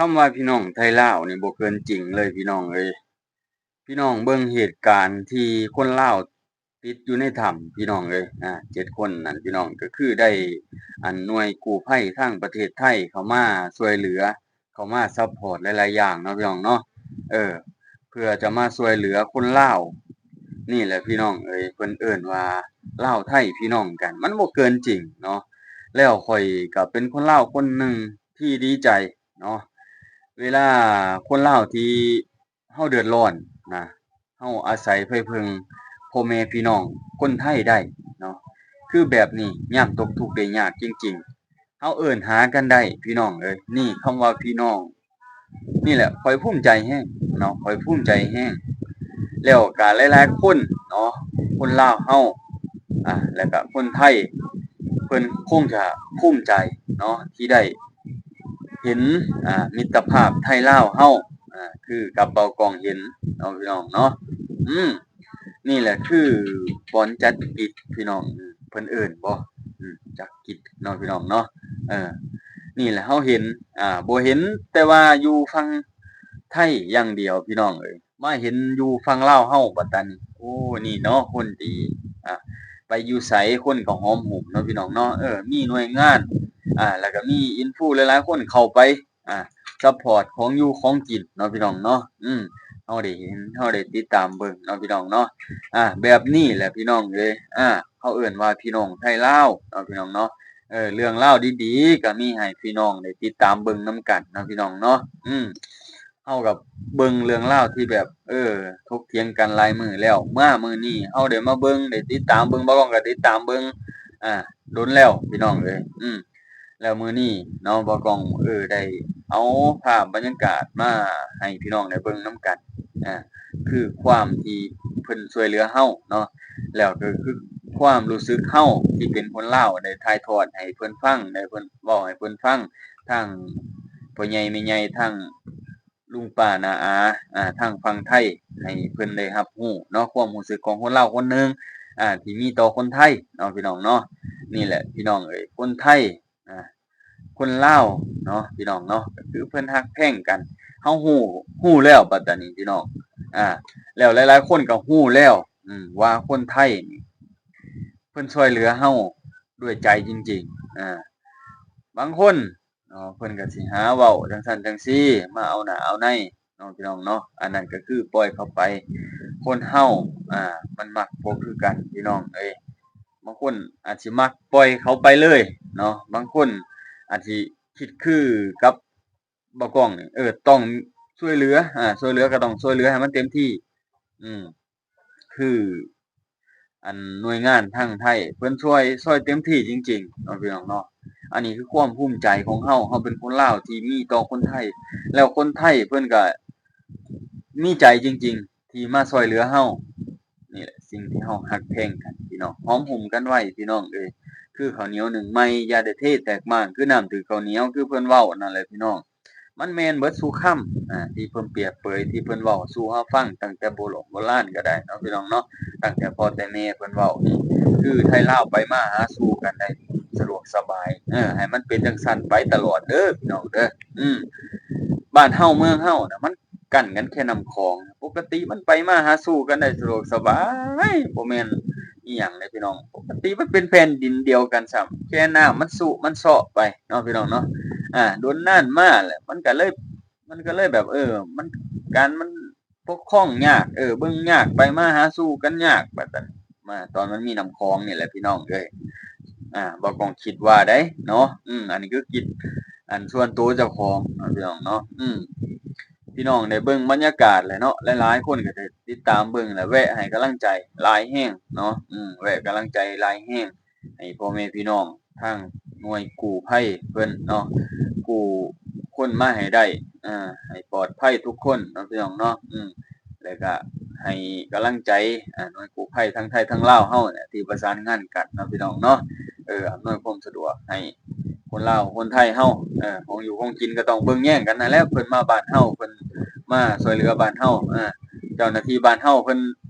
ຄຳວ່າພີ່ນ້ອງໄທລາວນີ້ບໍ່ເກີນຈິງເລີຍພີ່ນ້ອງເອີຍ. ພີ່ນ້ອງເບິ່ງເຫດການທີ່ຄົນລາວຕິດຢູ່ໃນຖ້ຳພີ່ນ້ອງເອີຍ, ອາ ເຈັດຄົນນັ້ນພີ່ນ້ອງ ກໍຄືໄດ້ ອັນ ໜ່ວຍກູ້ໄພທາງປະເທດໄທເຂົ້າມາຊ່ວຍເຫຼືອ ເຂົ້າມາຊັບພອດຫຼາຍໆຢ່າງເນາະພີ່ນ້ອງເນາະ. ເອີ ເພື່ອຈະມາຊ່ວຍເຫຼືອຄົນລາວນີ້ແຫຼະພີ່ນ້ອງເອີຍ, ເພິ່ນເອີ້ນວ່າລາວໄທພີ່ນ້ອງກັນ ມັນບໍ່ເກີນຈິງເນາະ. ແລ້ວຂ້ອຍກໍເປັນຄົນລາວຄົນໜຶ່ງທີ່ດີໃຈເນາະ ເວລາຄົນລາວທີ່ເຮົາເດືອດຮ້ອນນະ ເຮົາອາໄສໄພເພິ່ງພໍ່ແມ່ພີ່ນ້ອງຄົນໄທໄດ້ເນາະ. ຄືແບບນີ້ຍາມຕົກທຸກໄດ້ຍາກຈິງໆ ເຮົາເອີ້ນຫາກັນໄດ້ພີ່ນ້ອງເອີຍ. ນີ້ຄຳວ່າພີ່ນ້ອງນີ້ແຫຼະ ຂ້ອຍພູມໃຈແຮງເນາະ, ຂ້ອຍພູມໃຈແຮງ. ແລ້ວກະຫຼາຍໆຄົນເນາະ ຄົນລາວເຮົາ ອາ ແລ້ວກະຄົນໄທ ເພິ່ນຄົງຈະພູມໃຈເນາະ ທີ່ໄດ້ເຫັນ ອາ ມິດຕະພາບໄທລາວເຮົາ ອາ ຄືກັບເບົາກ້ອງເຫັນເນາະ ພີ່ນ້ອງເນາະ. ອືມ ນີ້ແຫຼະຄືບ່ອນຈັກກິດພີ່ນ້ອງ ເພິ່ນເອີ້ນບໍ່ ອືມ ຈັກກິດເນາະ ພີ່ນ້ອງເນາະ. ເອີ ນີ້ແຫຼະເຮົາເຫັນ ອາ ບໍ່ເຫັນແຕ່ວ່າຢູ່ຝັ່ງໄທຢ່າງດຽວພີ່ນ້ອງເອີຍ, ມາເຫັນຢູ່ຝັ່ງລາວເຮົາບັດຕານີ້ ໂອ້ ນີ້ເນາະຄົນດີ ອາ ໄປຢູ່ໃສຄົນກໍຫອມຫຸ້ມເນາະ ພີ່ນ້ອງເນາະ. ເອີ ມີໜ່ວຍງານ ອາ ແລ້ວກໍມີອິນຟູຫຼາຍໆຄົນເຂົ້າໄປ ອາ ຊັບພອດຂອງຢູ່ຂອງກິນເນາະ ພີ່ນ້ອງເນາະ. ອືມ ເຮົາໄດ້ເຫັນ ເຮົາໄດ້ຕິດຕາມເບິ່ງເນາະ ພີ່ນ້ອງເນາະ. ອາ ແບບນີ້ແຫຼະ ພີ່ນ້ອງເອີຍ ອາ ເຮົາເອີ້ນວ່າພີ່ນ້ອງໄທລາວເນາະ ພີ່ນ້ອງເນາະ. ເອີ ເລື່ອງລາວດີໆກໍມີໃຫ້ພີ່ນ້ອງໄດ້ຕິດຕາມເບິ່ງນຳກັນເນາະ ພີ່ນ້ອງເນາະ. ອືມ ເຮົາກໍເບິ່ງເລື່ອງລາວທີ່ແບບ ເອີ ຖົກຖຽງກັນຫຼາຍມື້ແລ້ວ ມາມື້ນີ້ເຮົາໄດ້ມາເບິ່ງ ໄດ້ຕິດຕາມເບິ່ງ ບ່າວກ້ອງກໍຕິດຕາມເບິ່ງ ອາ ດົນແລ້ວ ພີ່ນ້ອງເອີຍ. ອືມ ແລ້ວມື້ນີ້ເນາະ ບ່າວກ້ອງ ເອີ ໄດ້ເອົາພາບບັນຍາກາດມາໃຫ້ພີ່ນ້ອງໄດ້ເບິ່ງນຳກັນ ອາ ຄືຄວາມທີ່ເພິ່ນຊ່ວຍເຫຼືອເຮົາເນາະ ແລ້ວກໍຄືຄວາມຮູ້ສຶກເຮົາທີ່ເປັນຄົນລາວ ໄດ້ຖ່າຍທອດໃຫ້ເພິ່ນຟັງ ໄດ້ເພິ່ນເວົ້າໃຫ້ເພິ່ນຟັງ ທັງພໍ່ໃຫຍ່ແມ່ໃຫຍ່ ທັງລຸງປ້ານ້າອາ ອາ ທາງຝັ່ງໄທ ໃຫ້ເພິ່ນໄດ້ຮັບຮູ້ເນາະ ຄວາມຮູ້ສຶກຂອງຄົນລາວຄົນໜຶ່ງ ອາ ທີ່ມີຕໍ່ຄົນໄທເນາະ ພີ່ນ້ອງເນາະ. ນີ້ແຫຼະ ພີ່ນ້ອງເອີຍ ຄົນໄທ ອາ ຄົນລາວເນາະ ພີ່ນ້ອງເນາະ ກໍຄືເພິ່ນຮັກແພງກັນ ເຮົາຮູ້ ຮູ້ແລ້ວບັດດານີ້ ພີ່ນ້ອງ. ອາ ແລ້ວຫຼາຍໆຄົນກໍຮູ້ແລ້ວ ອາ ວ່າຄົນໄທນີ້ ເພິ່ນຊ່ວຍເຫຼືອເຮົາດ້ວຍໃຈຈິງໆ. ອາ ບາງຄົນເນາະ ເພິ່ນກໍຊິຫາເວົ້າຈັ່ງຊັ້ນຈັ່ງຊີ້ ມາເອົາໜ້າເອົາໃນ ເນາະ ພີ່ນ້ອງເນາະ. ອັນນັ້ນກໍຄືປ່ອຍເຂົາໄປ. ຄົນເຮົາ ອາ ມັນມັກບໍ່ຄືກັນ ພີ່ນ້ອງເອີຍ. ບາງຄົນອາດຊິມັກປ່ອຍເຂົາໄປເລີຍເນາະ, ບາງຄົນອາດຊິຄິດຄືກັບບ່າວກ້ອງນີ້ ເອີ ຕ້ອງຊ່ວຍເຫຼືອ ອາ ຊ່ວຍເຫຼືອກໍຕ້ອງຊ່ວຍເຫຼືອໃຫ້ມັນເຕັມທີ່. ອືມ ຄື ອັນໜ່ວຍງານທາງໄທເພິ່ນຊ່ວຍ ຊ່ວຍເຕັມທີ່ຈິງໆເນາະ ພີ່ນ້ອງເນາະ. ອັນນີ້ຄືຄວາມພູມໃຈຂອງເຮົາ, ເຮົາເປັນຄົນລາວທີ່ມີຕໍ່ຄົນໄທ ແລ້ວຄົນໄທເພິ່ນກະມີໃຈຈິງໆທີ່ມາຊ່ວຍເຫຼືອເຮົາ. ນີ້ແຫຼະສິ່ງທີ່ເຮົາຮັກແພງກັນ ພີ່ນ້ອງ, ຫອມຫຸ້ມກັນໄວ້ ພີ່ນ້ອງເອີຍ. ຄືເຂົ້າໜຽວໜຶ້ງໃໝ່ ຢ່າໄດ້ເທແຕກມ້າງ, ຄືນ້ຳຖືກເຂົ້າໜຽວ ຄືເພິ່ນເວົ້ານັ້ນແຫຼະ ພີ່ນ້ອງ. ມັນແມ່ນເບິດສູ່ຄຳ ອາ ທີ່ເພິ່ນປຽບເປີຍ ທີ່ເພິ່ນເວົ້າສູ່ເຮົາຟັງ ຕັ້ງແຕ່ໂບຣານໂບລານກໍໄດ້ເນາະ ພີ່ນ້ອງເນາະ, ຕັ້ງແຕ່ພໍ່ແຕ່ແມ່ເພິ່ນເວົ້ານີ້ ຄືໄທລາວໄປມາຫາສູ່ກັນໄດ້ສະດວກສະບາຍ. ເອີ ໃຫ້ມັນເປັນຈັ່ງຊັ້ນໄປຕະຫຼອດເດີ ພີ່ນ້ອງເດີ. ອືມ ບ້ານເຮົາເມືອງເຮົານະ ມັນກັ້ນກັນແຄ່ນ້ຳຂອງ, ປົກກະຕິມັນໄປມາຫາສູ່ກັນໄດ້ສະດວກສະບາຍ ບໍ່ແມ່ນອີ່ຫຍັງເດ້ ພີ່ນ້ອງ. ປົກກະຕິມັນເປັນແຜ່ນດິນດຽວກັນຊ້ຳ, ແຄ່ນ້ຳມັນຊຸມັນເຊາະໄປ ເນາະ ພີ່ນ້ອງເນາະ. ອາ ດົນນານມາແຫຼະ ມັນກະເລີຍ ມັນກະເລີຍແບບ ເອີ ມັນ ການມັນປົກຄອງຍາກ ເອີ ເບິ່ງຍາກ ໄປມາຫາສູ່ກັນຍາກ ວ່າຊັ້ນ. ມາຕອນມັນມີນ້ຳຂອງນີ້ແຫຼະ ພີ່ນ້ອງເອີຍ. ອາ ບໍ່ຕ້ອງຄິດວ່າໃດເນາະ. ອືມ ອັນນີ້ຄືຄິດ ອັນສ່ວນໂຕເຈົ້າຂອງເນາະ ພີ່ນ້ອງເນາະ. ອືມ ພີ່ນ້ອງໄດ້ເບິ່ງບັນຍາກາດແຫຼະເນາະ, ຫຼາຍໆຄົນກໍໄດ້ຕິດຕາມເບິ່ງແລະ ແວະໃຫ້ກຳລັງໃຈຫຼາຍແຮງເນາະ. ອືມ ແວະກຳລັງໃຈຫຼາຍແຮງ ໃຫ້ພໍ່ແມ່ພີ່ນ້ອງທາງໜ່ວຍກູ້ໄພເພິ່ນເນາະ, ກູ້ຄົນມາໃຫ້ໄດ້ ອາ ໃຫ້ປອດໄພທຸກຄົນເນາະ ພີ່ນ້ອງເນາະ. ອືມ ແລ້ວກະໃຫ້ກຳລັງໃຈ ອາ ໜ່ວຍກູ້ໄພທັງໄທທັງລາວເຮົານີ້ແຫຼະ ທີ່ປະສານງານກັນເນາະ ພີ່ນ້ອງເນາະ. ເອີ ອຳນວຍຄວາມສະດວກໃຫ້ ຄົນລາວຄົນໄທເຮົາ ເອີ ຂອງຢູ່ຂອງກິນກໍຕ້ອງເບິ່ງແຍງກັນຫັ້ນແຫຼະ. ເພິ່ນມາບ້ານເຮົາ ເພິ່ນມາຊ່ວຍເຫຼືອບ້ານເຮົາ ເຈົ້າໜ້າທີ່ບ້ານເຮົາເພິ່ນ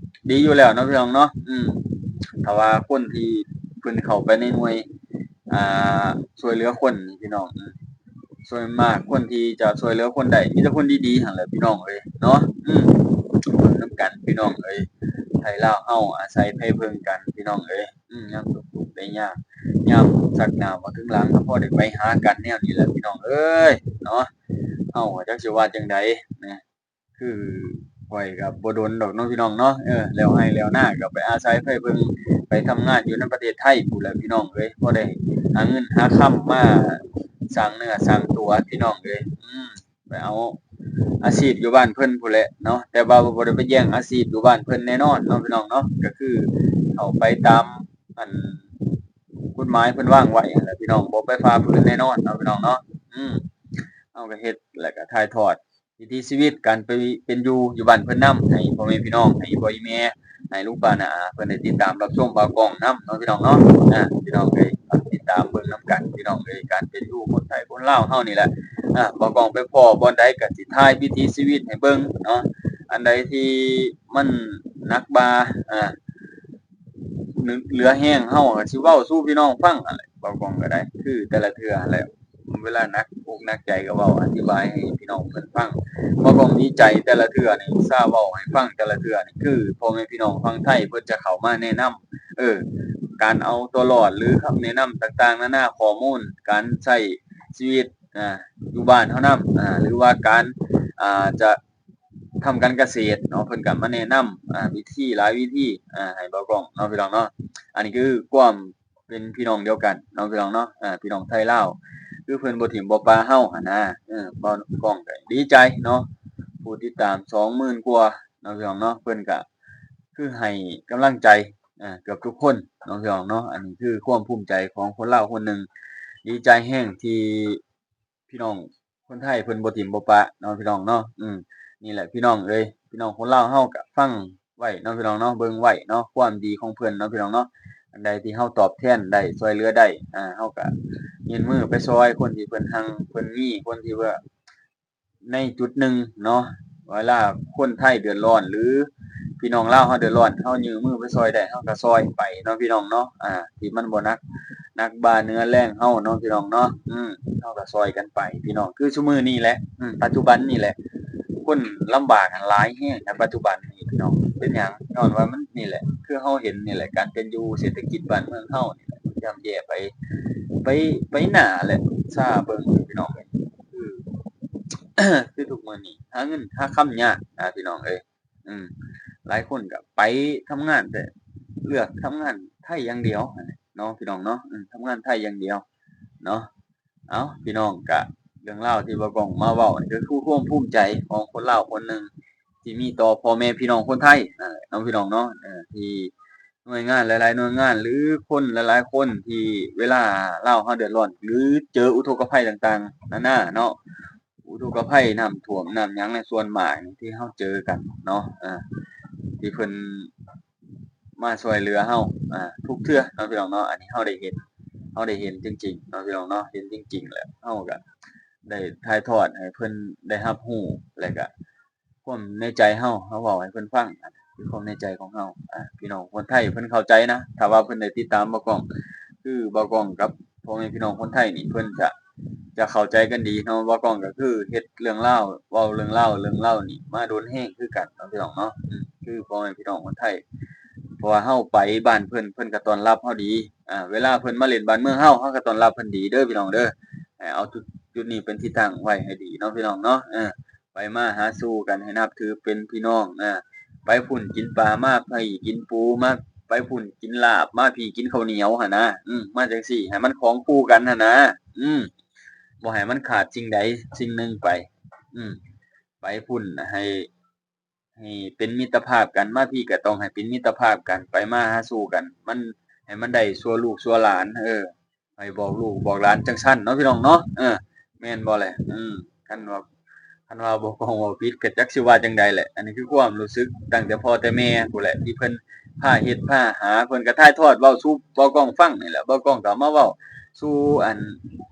ດີຢູ່ແລ້ວເນາະ ພີ່ນ້ອງເນາະ. ອືມ ຖ້າວ່າຄົນທີ່ເພິ່ນເຂົ້າໄປໃນໜ່ວຍ ອ່າ ຊ່ວຍເຫຼືອຄົນນີ້ ພີ່ນ້ອງ ອືມ ສ່ວນມາກຄົນທີ່ຈະຊ່ວຍເຫຼືອຄົນໄດ້ ມີແຕ່ຄົນດີໆຫັ້ນແຫຼະພີ່ນ້ອງເອີຍເນາະ. ອືມ ເບິ່ງນຳກັນພີ່ນ້ອງເອີຍ ໄທລາວເຮົາອາໄສໄພເພິ່ງກັນພີ່ນ້ອງເອີຍ. ອືມ ຍາມທຸກໆໄດ້ຍາກ ຍາມສັກໜ້າບໍ່ເຖິງຫຼັງ ກໍພໍໄດ້ໄປຫາກັນແນວນີ້ແຫຼະພີ່ນ້ອງເອີຍເນາະ. ເຮົາກໍຈັກຊິວ່າຈັ່ງໃດນະ ຄືຂ້ອຍກໍບໍ່ດົນດອກເນາະພີ່ນ້ອງເນາະ ເອີ ແລ້ວໄຮ່ແລ້ວນາກໍໄປອາໄສໄພເພິ່ງ ໄປທຳງານຢູ່ໃນປະເທດໄທພຸ້ນແຫຼະພີ່ນ້ອງເອີຍ ພໍໄດ້ຫາເງິນຫາຄຳມາສ້າງເນື້ອສ້າງຕົວພີ່ນ້ອງເອີຍ. ອືມ ໄປເອົາອາຊີບຢູ່ບ້ານເພິ່ນພຸ້ນແຫຼະເນາະ ແຕ່ວ່າບໍ່ໄດ້ໄປແຍ່ງອາຊີບຢູ່ບ້ານເພິ່ນແນ່ນອນເນາະພີ່ນ້ອງເນາະ ກໍຄືເຂົ້າໄປຕາມອັນ ກົດໝາຍເພິ່ນວາງໄວ້ຫັ້ນແຫຼະພີ່ນ້ອງ ບໍ່ໄປຝ່າຝືນແນ່ນອນເນາະພີ່ນ້ອງເນາະ. ອືມ ເຮົາກໍເຮັດ ແລ້ວກໍຖ່າຍທອດວິຖີຊີວິດການໄປເປັນຢູ່ ຢູ່ບ້ານເພິ່ນນຳ ໃຫ້ພໍ່ແມ່ພີ່ນ້ອງ ໃຫ້ອີ່ພໍ່ອີ່ແມ່ ໃຫ້ລຸງປ້ານ້າອາເພິ່ນໄດ້ຕິດຕາມຮັບຊົມບ່າວກ້ອງນຳເນາະພີ່ນ້ອງເນາະ. ອາ ພີ່ນ້ອງເອີຍ ຕິດຕາມເບິ່ງນຳກັນພີ່ນ້ອງເອີຍ ການເປັນຢູ່ຄົນໄທຄົນລາວເຮົານີ້ແຫຼະ. ອາ ບ່າວກ້ອງໄປພໍ້ບ່ອນໃດກໍຊິຖ່າຍວິຖີຊີວິດໃຫ້ເບິ່ງເນາະ ອັນໃດທີ່ມັນໜັກບ່າ ອາ ເຫຼືອແຮງເຮົາກໍຊິເວົ້າສູ່ພີ່ນ້ອງຟັງຫັ້ນແຫຼະ ບ່າວກ້ອງກໍໄດ້ ຄືແຕ່ລະເທື່ອຫັ້ນແຫຼະ ເວລາໜັກອົກໜັກໃຈກໍເວົ້າອະທິບາຍໃຫ້ພີ່ນ້ອງເພິ່ນຟັງ. ບ່າວກ້ອງດີໃຈແຕ່ລະເທື່ອນີ້ ອຸດສ່າເວົ້າໃຫ້ຟັງແຕ່ລະເທື່ອນີ້ ຄືພໍ່ແມ່ພີ່ນ້ອງຝັ່ງໄທເພິ່ນຈະເຂົ້າມາແນະນຳ ເອີ ການເອົາຕົວລອດ ຫຼື ຄຳແນະນຳຕ່າງໆນານາ ຂໍ້ມູນການໃຊ້ຊີວິດ ອາ ຢູ່ບ້ານເຮົານຳ ອາ ຫຼືວ່າການ ອາ ຈະ ທຳການກະເສດເນາະ ເພິ່ນກໍມາແນະນຳ ອາ ວິທີ ຫຼາຍວິທີ ອາ ໃຫ້ບ່າວກ້ອງເນາະ ພີ່ນ້ອງເນາະ. ອັນນີ້ຄືຄວາມເປັນພີ່ນ້ອງດຽວກັນເນາະ ພີ່ນ້ອງເນາະ ອາ ພີ່ນ້ອງໄທລາວ ຄືເພິ່ນບໍ່ຖິ້ມບໍ່ປະເຮົາຫັ້ນນະ. ເອີ ບ່າວກ້ອງກໍດີໃຈເນາະ ຜູ້ຕິດຕາມສອງໝື່ນກວ່າເນາະ ພີ່ນ້ອງເນາະ ເພິ່ນກໍຄືໃຫ້ກຳລັງໃຈ ອາ ເກືອບທຸກຄົນເນາະ ພີ່ນ້ອງເນາະ. ອັນນີ້ຄືຄວາມພູມໃຈຂອງຄົນລາວຄົນໜຶ່ງ ດີໃຈແຮງທີ່ ພີ່ນ້ອງຄົນໄທເພິ່ນບໍ່ຖິ້ມບໍ່ປະເນາະ ພີ່ນ້ອງເນາະ. ອືມ ນີ້ແຫຼະພີ່ນ້ອງເອີຍ ພີ່ນ້ອງຄົນລາວເຮົາກໍຟັງໄວ້ເນາະ ພີ່ນ້ອງເນາະ ເບິ່ງໄວ້ເນາະ ຄວາມດີຂອງເພິ່ນເນາະ ພີ່ນ້ອງເນາະ. ອັນໃດທີ່ເຮົາຕອບແທນໄດ້ ຊ່ວຍເຫຼືອໄດ້ ອາ ເຮົາກໍຍື່ນມືໄປຊ່ອຍຄົນທີ່ເພິ່ນຮັ່ງເພິ່ນມີ ຄົນທີ່ວ່າ ໃນຈຸດໜຶ່ງເນາະ ເວລາຄົນໄທເດືອດຮ້ອນ ຫຼື ພີ່ນ້ອງລາວເຮົາເດືອດຮ້ອນ ເຮົາຍື່ນມືໄປຊ່ອຍໄດ້ ເຮົາກໍຊ່ອຍໄປເນາະ ພີ່ນ້ອງເນາະ. ອາ ທີ່ມັນບໍ່ໜັກ ໜັກບ່າເໜືອແຮງເຮົາເນາະ ພີ່ນ້ອງເນາະ. ອືມ ເຮົາກໍຊ່ອຍກັນໄປ ພີ່ນ້ອງ ຄືຊຸມື້ນີ້ແຫຼະ ອືມ ປັດຈຸບັນນີ້ແຫຼະ ຄົນລຳບາກຫັ້ນຫຼາຍແຮງໃນປັດຈຸບັນນີ້ ພີ່ນ້ອງ. ເປັນຫຍັງ? ຍ້ອນວ່າມັນນີ້ແຫຼະ ຄືເຮົາເຫັນນີ້ແຫຼະ ການເປັນຢູ່ເສດຖະກິດບ້ານເມືອງເຮົານີ້ແຫຼະ ຍ່ຳແຍ່ໄປ ໄປ ໄປໜ້າແຫຼະ ຊາເບິ່ງ ພີ່ນ້ອງເອີຍ ຄື ຄືທຸກມື້ນີ້ຫາເງິນຫາຄຳຍາກນະ ພີ່ນ້ອງເອີຍ. ອືມ ຫຼາຍຄົນກໍໄປທຳງານ ແຕ່ເລືອກທຳງານໄທຢ່າງດຽວຫັ້ນແຫຼະເນາະ ພີ່ນ້ອງເນາະ. ອືມ ທຳງານໄທຢ່າງດຽວເນາະ. ເອົ້າ ພີ່ນ້ອງ ກະເລື່ອງລາວທີ່ບ່າວກ້ອງມາເວົ້ານີ້ ກໍຄືຄວາມພູມໃຈຂອງຄົນລາວຄົນໜຶ່ງ ທີ່ມີຕໍ່ພໍ່ແມ່ພີ່ນ້ອງຄົນໄທນັ້ນແຫຼະເນາະ ພີ່ນ້ອງເນາະ. ເອີ ທີ່ໜ່ວຍງານຫຼາຍໆໜ່ວຍງານ ຫຼື ຄົນຫຼາຍໆຄົນ ທີ່ເວລາລາວເຮົາເດືອດຮ້ອນ ຫຼື ເຈີອຸທົກກະໄພຕ່າງໆນານາເນາະ ອຸທົກກະໄພ ນ້ຳຖ້ວມ ນ້ຳຫຍັງໃນສ່ວນມາກທີ່ເຮົາເຈີກັນເນາະ ອາ ທີ່ເພິ່ນມາຊ່ວຍເຫຼືອເຮົາ ອາ ທຸກເທື່ອເນາະ ພີ່ນ້ອງເນາະ. ອັນນີ້ເຮົາໄດ້ເຫັນ ເຮົາໄດ້ເຫັນຈິງໆເນາະ ພີ່ນ້ອງເນາະ ເຫັນຈິງໆ ແລ້ວເຮົາກໍໄດ້ຖ່າຍທອດໃຫ້ເພິ່ນໄດ້ຮັບຮູ້ ແລ້ວກໍຄວາມໃນໃຈເຮົາ ເຮົາເວົ້າໃຫ້ເພິ່ນຟັງ ຄືຄວາມໃນໃຈຂອງເຮົາ. ອາ ພີ່ນ້ອງຄົນໄທເພິ່ນເຂົ້າໃຈນະ ຖ້າວ່າເພິ່ນໄດ້ຕິດຕາມບ່າວກ້ອງ ຄືບ່າວກ້ອງກັບພໍ່ແມ່ພີ່ນ້ອງຄົນໄທນີ້ ເພິ່ນຈະ ຈະເຂົ້າໃຈກັນດີເນາະ. ບ່າວກ້ອງກໍຄືເຮັດເລື່ອງລາວ ເວົ້າເລື່ອງລາວ ເລື່ອງລາວນີ້ມາດົນແຮງຄືກັນເນາະ ພີ່ນ້ອງເນາະ. ອືມ ຄືພໍ່ແມ່ພີ່ນ້ອງຄົນໄທ ເພາະວ່າເຮົາໄປບ້ານເພິ່ນ ເພິ່ນກໍຕ້ອນຮັບເຮົາດີ. ອາ ເວລາເພິ່ນມາຫຼິ້ນບ້ານເມືອງເຮົາ ເຮົາກໍຕ້ອນຮັບເພິ່ນດີເດີ ພີ່ນ້ອງເດີ. ໃຫ້ເອົາຈຸດ ຈຸດນີ້ເປັນທີ່ຕັ້ງໄວ້ໃຫ້ດີເນາະ ພີ່ນ້ອງເນາະ. ເອີ ໄປມາຫາສູ່ກັນໃຫ້ນັບຖືເປັນພີ່ນ້ອງ ອາ ໄປພຸ້ນກິນປາ ມາພີ້ກິນປູ ມາ ໄປພຸ້ນກິນລາບ ມາພີ້ກິນເຂົ້າໜຽວຫັ້ນນະ. ອືມ ມາຈັ່ງຊີ້ໃຫ້ມັນຄອງຄູ່ກັນຫັ້ນນະ. ອືມ ບໍ່ໃຫ້ມັນຂາດສິ່ງໃດສິ່ງໜຶ່ງໄປ. ອືມ ໄປພຸ້ນໃຫ້ ໃຫ້ເປັນມິດຕະພາບກັນ ມາພີ້ກໍຕ້ອງໃຫ້ເປັນມິດຕະພາບກັນ ໄປມາຫາສູ່ກັນ ມັນ ໃຫ້ມັນໄດ້ຊົ່ວລູກຊົ່ວຫຼານ. ເອີ ໃຫ້ບອກລູກບອກຫຼານຈັ່ງຊັ້ນເນາະ ພີ່ນ້ອງເນາະ. ເອີ ແມ່ນບໍ່ແຫຼະ? ອືມ ຄັນວ່າ ຄັນວ່າບ່າວກ້ອງເວົ້າຜິດກໍຈັກຊິວ່າຈັ່ງໃດແຫຼະ. ອັນນີ້ຄືຄວາມຮູ້ສຶກຕັ້ງແຕ່ພໍ່ແຕ່ແມ່ພຸ້ນແຫຼະ ທີ່ເພິ່ນພາເຮັດພາຫາ ເພິ່ນກໍຖ່າຍທອດເວົ້າສູ່ບ່າວກ້ອງຟັງນີ້ແຫຼະ. ບ່າວກ້ອງກໍເອົາມາເວົ້າສູ່ ອັນ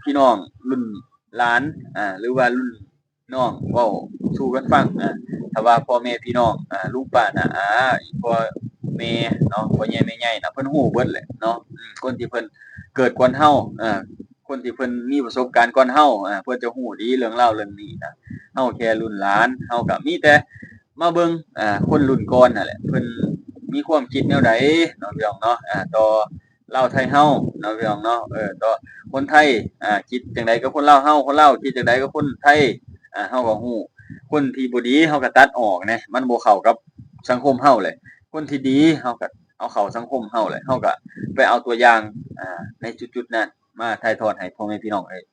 ພີ່ນ້ອງລຸ້ນຫຼານ ອາ ຫຼືວ່າລຸ້ນ ນ້ອງເວົ້າສູ່ກັນຟັງ. ອາ ຖ້າວ່າພໍ່ແມ່ພີ່ນ້ອງ ອາ ລຸງປ້ານ້າອາ ພໍ່ແມ່ເນາະ ພໍ່ໃຫຍ່ແມ່ໃຫຍ່ນະ ເພິ່ນຮູ້ເບິດແຫຼະເນາະ. ອືມ ຄົນທີ່ເພິ່ນເກີດກ່ອນເຮົາ ອາ ຄົນທີ່ເພິ່ນມີປະສົບການກ່ອນເຮົາ ອາ ເພິ່ນຈະຮູ້ດີເລື່ອງລາວເລື່ອງນີ້ນະ. ເຮົາແຄ່ລຸ້ນຫຼານ ເຮົາກໍມີແຕ່ມາເບິ່ງ ອາ ຄົນລຸ້ນກ່ອນຫັ້ນແຫຼະ ເພິ່ນມີຄວາມຄິດແນວໃດເນາະ ພີ່ນ້ອງເນາະ ອາ ຕໍ່ລາວໄທເຮົາເນາະ ພີ່ນ້ອງເນາະ ເອີ ຕໍ່ຄົນໄທ ອາ ຄິດຈັ່ງໃດກັບຄົນລາວເຮົາ ຄົນລາວຄິດຈັ່ງໃດກັບຄົນໄທ ອາ ເຮົາກໍຮູ້. ຄົນທີ່ບໍ່ດີເຮົາກໍຕັດອອກແດ່ ມັນບໍ່ເຂົ້າກັບສັງຄົມເຮົາແຫຼະ. ຄົນທີ່ດີເຮົາກໍເອົາເຂົ້າສັງຄົມເຮົາແຫຼະ ເຮົາກໍໄປເອົາຕົວຢ່າງ ອາ ໃນຈຸດໆນັ້ນມາຖ່າຍທອດໃຫ້ພໍ່ແມ່ພີ່ນ້ອງເອີຍ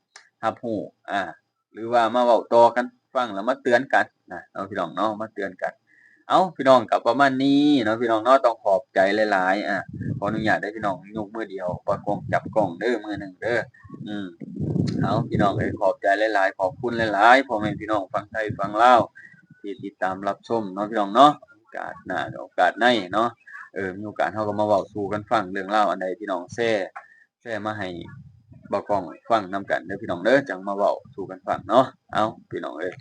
ຮັບຮູ້ ອາ ຫຼືວ່າມາເວົ້າຕໍ່ກັນຟັງ ແລ້ວມາເຕືອນກັນນະເນາະ ພີ່ນ້ອງເນາະ ມາເຕືອນກັນ. ເອົ້າ ພີ່ນ້ອງ ກໍປະມານນີ້ເນາະ ພີ່ນ້ອງເນາະ ຕ້ອງຂອບໃຈຫຼາຍໆ ອາ ຂໍອະນຸຍາດເດີພີ່ນ້ອງ ຍົກມືດຽວ ປະກອງຈັບກ້ອງເດີ ມືໜຶ່ງເດີ. ອືມ ເອົາ ພີ່ນ້ອງເອີຍ ຂອບໃຈຫຼາຍໆ ຂອບຄຸນຫຼາຍໆ ພໍ່ແມ່ພີ່ນ້ອງຝັ່ງໄທຝັ່ງລາວ ທີ່ຕິດຕາມຮັບຊົມເນາະ ພີ່ນ້ອງເນາະ. ໂອກາດໜ້າ ໂອກາດໃນເນາະ ເອີ ມີໂອກາດເຮົາກໍມາເວົ້າສູ່ກັນຟັງ ເລື່ອງລາວອັນໃດ ພີ່ນ້ອງແຊ ແຊມາໃຫ້ບ່າວກ້ອງຟັງນຳກັນເດີ ພີ່ນ້ອງເດີ ຈັ່ງມາເວົ້າສູ່ກັນຟັງເນາະ. ເອົ້າ ພີ່ນ້ອງເອີຍ